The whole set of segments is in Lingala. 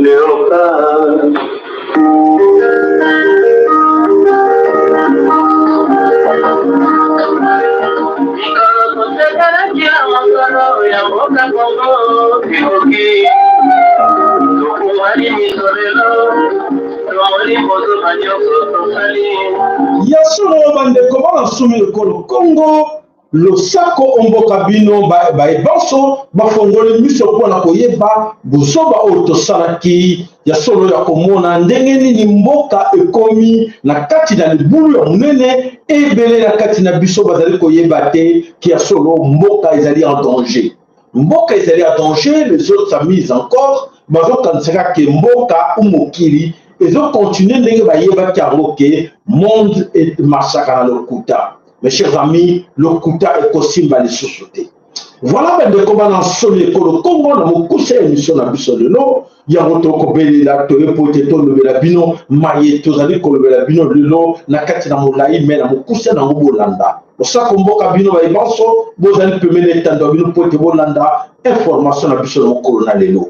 Léopard. Tosekelaki na mosolo ya mboka Kongo ekoki tofungwani miso lelo tomoni bozoba nyonso tosali. Ya solo bandeko bana nsumi ekolo Kongo, losako o mboka bino baye banso bafongoli miso mpo na koyeba bozoba oyo tosalaki, ya solo ya komona ndenge nini mboka ekomi na kati na libulu ya monene. Ebele na kati na biso bazali koyeba te ke ya solo mboka ezali en danger, mboka ezali en danger. Les autres s'amusent encore, bazokanisaka ke mboka ou mokili ezokontinue ndenge bayebaki yango, ke monde emarchaka na lokuta. Mes chers amis, lokuta ekosimba lisusu te. Voilà bandeko bana nsoni ekolo Kongo, na mokuse ya emission na biso lelo, yango tokobelela toye po ete tolobela bino maye tozali kolobela bino lelo na kati na molai, me na mokuse nango bolanda. Losako mboka bino baye banso bozali pembeni etando ya bino po ete bolanda information na biso na mokolo na lelo.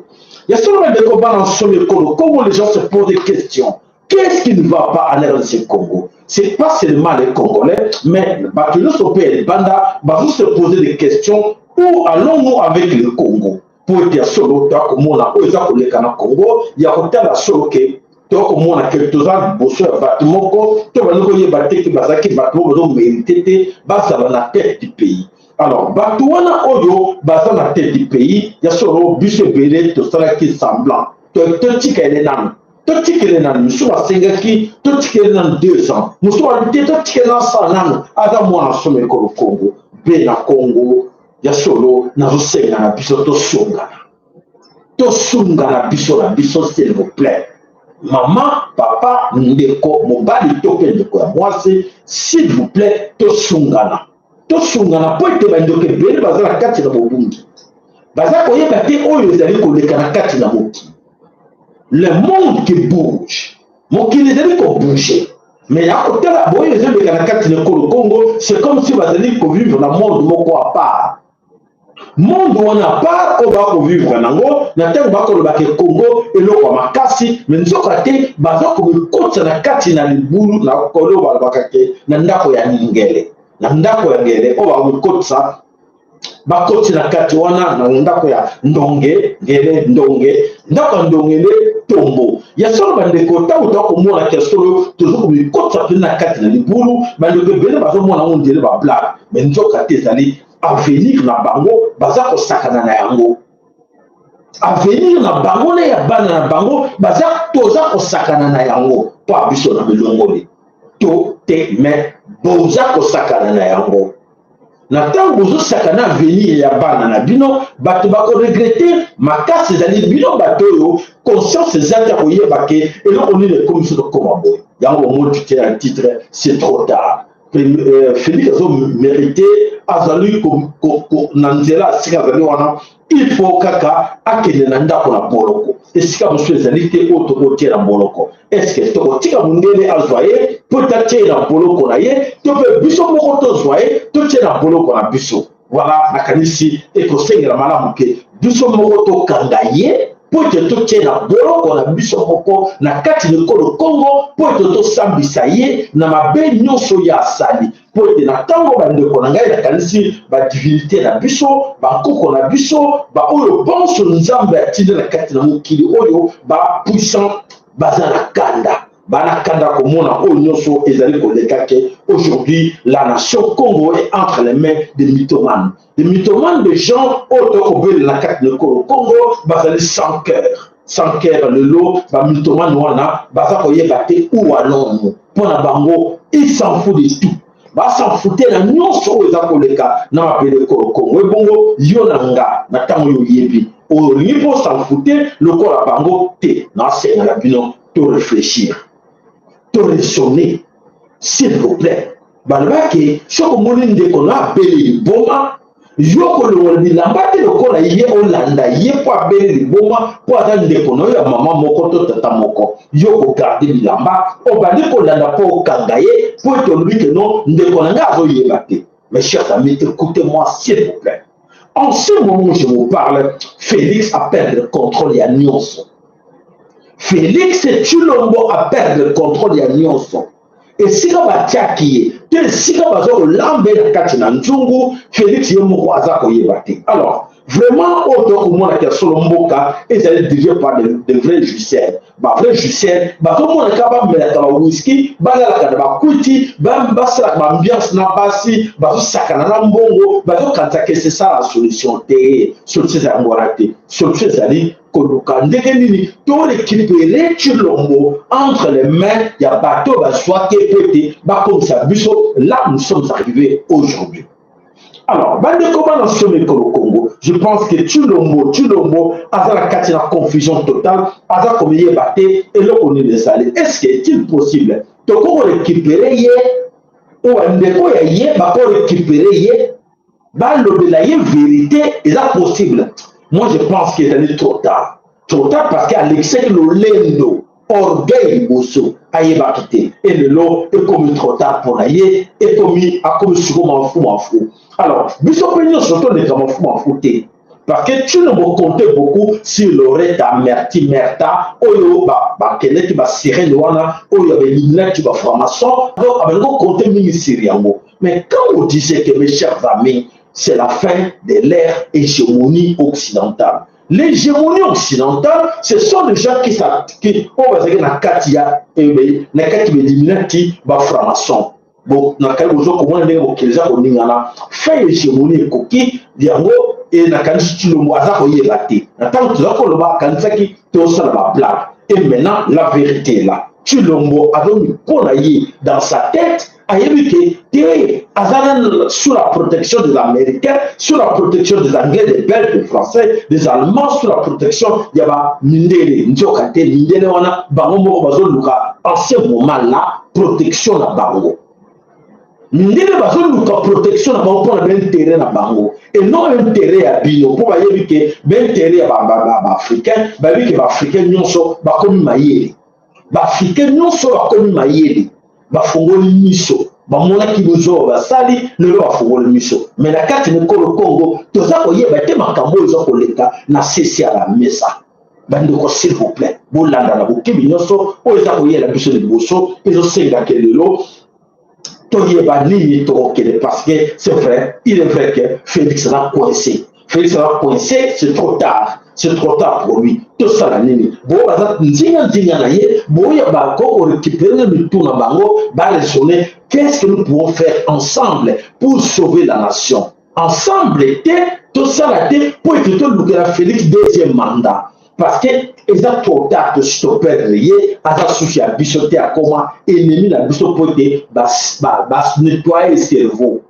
Ya solo bandeko bana nsoni ekolo Kongo, les gens se posent des questions: qu'est-ce qui ne va pas en RDC Congo? C'est pas seulement les Congolais, mais bato nyonso mpe ya libanda bazo se poser des questions: où allons-nous avec le Congo? Po ete ya solo toya komona oyo eza koleka na Congo, ya kotala solo ke toya komona ke toza liboso ya bato moko to bandi koyeba te ke bazalaki bato moko bazomérite te bazala na tête du pays. Alors bato wana oyo baza na tête du pays, ya solo biso ebele tosalaki semblant, totika ele nanu, totikele nanu. Mosusu basengaki totikele nanu 2 ans, mosusu balobi te, totikele nanu asala nanu, aza mwana somo ekolo Kongo mpe na Kongo. Ya solo nazosenga na biso tosungana, tosungana biso na biso, s'il vous plaît. Mama, papa, ndeko mobali to mpe ndeko ya mwasi, s'il vous plaît, tosungana, tosungana, mpo ete bandeko ebele baza na kati na bobungi, baza koyeba te oyo ezali koleka na kati na mokili. Le monde qui bouge, mokili ezali kobouge, mais ya kotala boyo ezoleka na kati na ekolo Congo, c'est comme si bazali kovivre na monde moko à part. Monde wana à part oyo bakovivre nango na ntango bakolobaka Congo eloko ya makasi, mais nzoka te baza komikotisa na kati na libulu na kolo balobaka ke na ndako ya ngele, na ndako ya ngele oyo bakomikotisa, bakoti na kati wana na ndako ya ndonge ngele, ndonge, ndako ya ndonge nde tombo. Ya solo bandeko, ntango tokomona ya solo toza komikotisa mpenza na kati na libulu, bandeko ebele bazomona ngo ndele bablague, mais nzoka te ezali avenir na bango baza kosakana na yango, avenir na bango na ya bana na bango baza toza kosakana na yango. Mpo biso na milongoli to te, mais boza kosakana na yango. Na ntango bozosaka na avenir ya bana na bino, bato bakoregretter makasi. Ezali bino bato oyo conscience eza te koyeba ke eloko nini ekomi so tokóma boye. Yango bomoni te ya titre: c'est trop tard. Félix azomérite, azali na nzela esika azali wana, il faut kaka akende na ndako na boloko. Esika mosusu ezali te oyo tokotia na boloko. Est-ce tokotika mondele azwa ye mpo tatie ye na boloko na ye, to mpe biso moko tozwa ye totie na boloko na biso? Voilà, nakanisi ekosengela malamu ke biso moko tokanga ye mpo ete totie na boloko na biso moko na kati na ekolo Kongo, mpo ete tosambisa ye na mabe nyonso ya asali. Mpo ete na ntango, bandeko na ngai, nakanisi badivinité na biso, bankoko na biso, baoyo bonso Nzambe atinda na kati na mokili oyo, bapuissant baza na kanda, bana kanda komona oyo nyonso ezali koleka, ke aujourd'hui la nation Congo est entre les mains des mythomanes, des mythomanes, des gens oyo tokobelela na kati na ekolo Congo bazali sans cœur, sans cœur. Lelo bamythomane wana baza koyeba te où allons-nous. Mpo na bango, ils s'en fout de tout, bas'en foutent na nyonso oyo eza koleka na mabele ekolo Kongo. Ebongo yo na nga, na ntango oyo oyebi oyo olingi mpo s'en foutre lokola bango te, nasenga na bino to réfléchir, to raisonner, s'il vous plaît. Balobaki soki omoni ndeko na abeli liboma, yo kolongola bilamba te lokola ye, olanda ye mpo abeli liboma, mpo aza ndeko na yo ya mama moko to tata moko. Yo kogarder bilamba, obandi kolanda mpo okanga ye, mpo ete olobi ke no, ndeko na ngai azoyeba te. Mes chers amis, écoutez-moi, s'il vous plaît. En ce moment où je vous parle, Félix a perdu le contrôle ya nyonso. Félix Tshilombo a perdre contrôle ya nyonso. Esika batiaki ye to esika baza kolamba ye na kati na nzungu, Félix ye moko aza koyeba te. Alors, vraiment oyo tokomonaka ya solo, mboka ezali dirigé par de vrais jouisseurs. Ba vrais jouisseurs bazomona kaka bamelaka ba whisky, balalaka na bakwiti, basalaka ba ambiance na basi, bazosakana na mbongo, bazokanisa ke c'est ça la solution. Te, solution ezali yango wana te. Solution ezali koluka ndenge nini to récupérer Tshilombo entre les mains ya bato bazwaki po ete bakomisa biso là nous sommes arrivés aujourd'hui. Alors, bandeko bana somi ekolo Congo, je pense que Tshilombo aza na kati na confusion totale, aza komiyeba te eloko nini ezali. Est ce que est-il possible toko récupérer ye, oyo bandeko ya ye bako récupérer ye, balobela ye vérité? Eza possible? Moi, je pense que ezali trop tard, trop tard, parce que alekisaki lolendo, orgueil liboso, ayebaki te. E lelo ekomi trop tard mpona ye, ekomi, akomi siko mafu mafu. Alors biso mpe nyonso toleka mafu mafu te, parce que Tshilombo comptait beaucoup sur Loretta Merti Merta oyo bakendeki basirene wana oyo baeliminaki ba franc-maçon. Donc abandi kocompter mingi sur yango. Mais quand on disait que, mes chers amis, c'est la fin de l'ère hégémonie occidentale, l'hégémonie occidentale, ce sont des gens qui oyo bazalaki na kati ya na kati baeliminaki ba franc-maçon. Bon, na kali bozo komona ndenge mokili eza koningana, fin hégémonie ekoki yango. E nakanisi Tshilombo aza koyeba te. Na ntango toza koloba, akanisaki tosala ba blague. Et maintenant, la vérité est là. Tshilombo azomi mpo na ye, dans sa tête, ayebi ke te, aza sous la protection des Américains, sous la protection des Anglais, des Belges, des Français, des Allemands, sous la protection ya bamindele. Nzoka te, mindele wana bango moko bazoluka en ce moment là protection na bango. Mindele bazoluka protection na bango mpona ba intérêt na bango et non intérêt ya bino, mpo bayebi ke ba intérêt ya ba africain, bayebi ke ba africain nyonso bakomi mayele, ba africain nyonso bakomi mayele, bafungoli miso, bamonaki bozoba basali, lelo bafungoli miso. Mais na kati na ekolo Congo, toza koyeba te makambo oyo eza koleka na sesi ya bamesa. Bandeko, s'il vous plaît, bolanda na bokebi nyonso oyo eza koyela biso liboso. Ezosengaka lelo toyeba nini tokokende, parce que c'est vrai, il est vrai que Félix aza coincé. Félix aza coincé, c'est trop tard, c'est trop tard pour lui. Tosala nini? Bo baza nzinga nzinga na ye, boya bako korécupérer mitu na bango, baraisonner: qu'est-ce que nous pouvons faire ensemble pour sauver la nation? Ensemble te, tosala te mpo ete tolukela Félix deuxième mandat, parce que eza trop tard, tosi toperdre ye, aza susu ya biso te, akoma ennemi na biso, mpo ete banettoyer cerveau,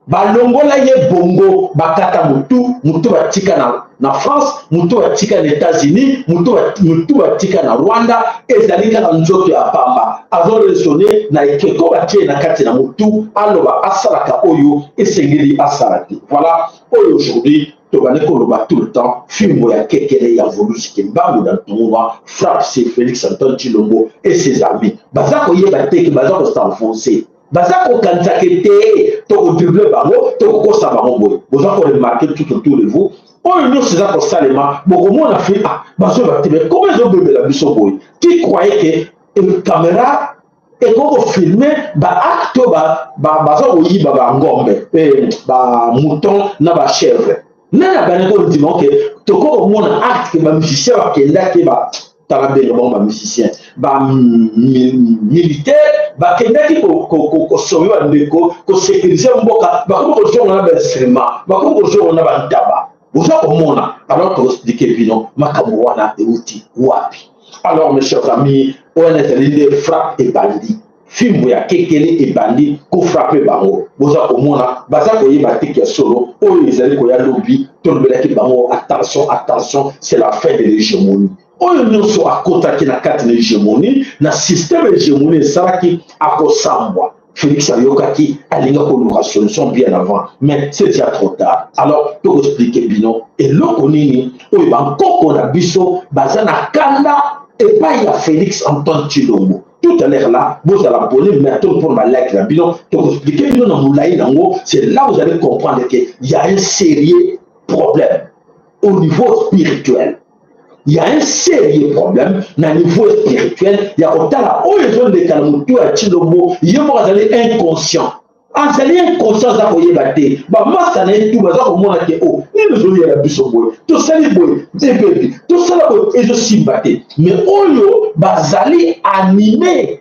balongola ye bongo, bakata motu, motu batika na France, motu batika na États-Unis, motu batika na Rwanda. Ezali kaka nzoto ya pamba, azoraisonner na ekeko batie na kati na motu, aloba asalaka oyo esengeli asala te. Voilà oyo aujourd'hui tobandi koloba tout le temps: fimbo ya kekele ya Volusi Kimbangu na Ntungwa frappe c'est Félix Antoine Tshilombo et ses amis. Baza koyeba te ke baza kos'enfoncer, baza kokanisaka te tokodribler bango, tokokosa bango boye. Boza koremarquer tout autour de vous oyo nyonso eza kosalema, bokomona fi ah, bazoyeba te. Mais comment ezobebela biso boye? Qui croyait que caméra ekoki kofilmer ba acte oyo baza koyiba bangombe, ba mouton na ba chèvre? Nani abandi kondima oke tokoki komona acte ke ba musicien bakendaki, tala benga bango ba musicien, ba militaire bakendaki kosauver bandeko, kosécuriser mboka, bakomi kozonga na ba instrument, bakomi kozonga na bantaba? Boza komona? Alors toexpliquer bino makambo wana euti wapi. Alors, mes chers amis, wana ezali nde frappe ebandi, fimbo ya kekele ebandi kofrapper bango. Boza komona, baza koyeba teke ya solo oyo ezali koya. Lobi tolobelaki bango: attention, attention, c'est la fin de l'hégémonie. Oyo nyonso akotaki na kati na hégémonie, na système hégémonie esalaki, akosambwa. Félix ayokaki, alinga koluka solution bien avant, mais c'est déjà trop tard. Alors tokoexpliquer bino eloko nini oyo bankoko na biso baza na kanda epai ya Félix Antoine Tshilombo. Tout à l'heure là, bozala abonné maintenant pour ma like na bino, tokoexpliquer bino na molai nango. C'est là vous allez comprendre que il y a un sérieux problème au niveau spirituel. Il y a un sérieux problème na niveau spirituel ya kotala oyo ezoleka na motu ya Tshilombo. Ye moko azali inconscient, azali inconscient, aza koyeba te. Bamasa na ye tu baza komona te: o oh, nini ezoyela biso boye? Tosali boye, ebebi, tosala boye, ezosimba te. Mais oyo bazali animé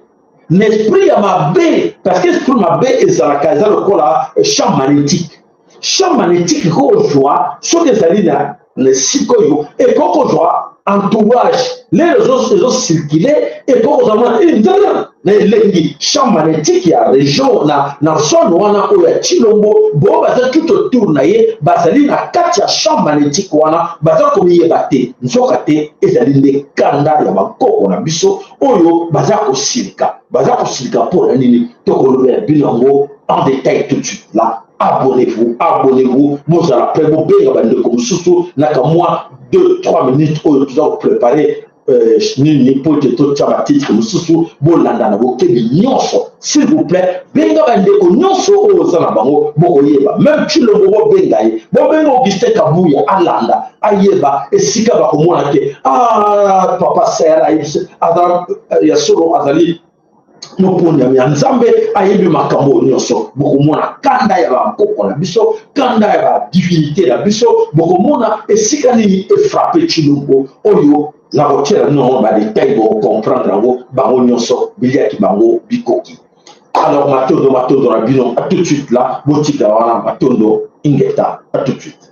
na esprit ya mabe, parce que esprit mabe ezalaka, eza lokola champ magnétique. Champ magnétique ekozwa soki ezali na esika oyo, ekoki kozwa entourage lelo ezocircule, ekoki kozwa mwana nzala na elengi. Champ magnétique ya région na zone wana oyo ya Tshilombo, bo baza tout autour na ye, bazali na kati ya champ magnétique wana, baza komiyeba te. Nzoka te, ezali nde kanda ya bakoko na biso oyo baza kosilika. Baza kosilika mpo na nini? Tokolobela bino yango en détail tout de suite là. Abonnez-vous, abonnez-vous, bozala prêt, bobenga bandeko mosusu na kamwa 2 3 minutes oyo toza koprépare nini mpo ete totya batitre mosusu. Bolanda na bokebi nyonso, s'il vous plaît. Benga bandeko nyonso oyo oza na bango, bokoyeba. Même Tshilombo, bobenga ye, bobenga Augustin Kabuya, alanda, ayeba esika bakomona te. Ah, papa Sayala aza ya solo, azali moponiami ya Nzambe, ayebi makambo oyo nyonso. Bokomona kanda ya bakoko na biso, kanda ya badivinité na biso. Bokomona esika nini efrappe Tshilombo oyo. Na kotiela bino yango badetail, bokocomprendre yango. Bango nyonso biliaki bango bikoki. Alors matondo, matondo na bino. À tout de suite là, botika wana. Matondo, ingeta, à tout de suite.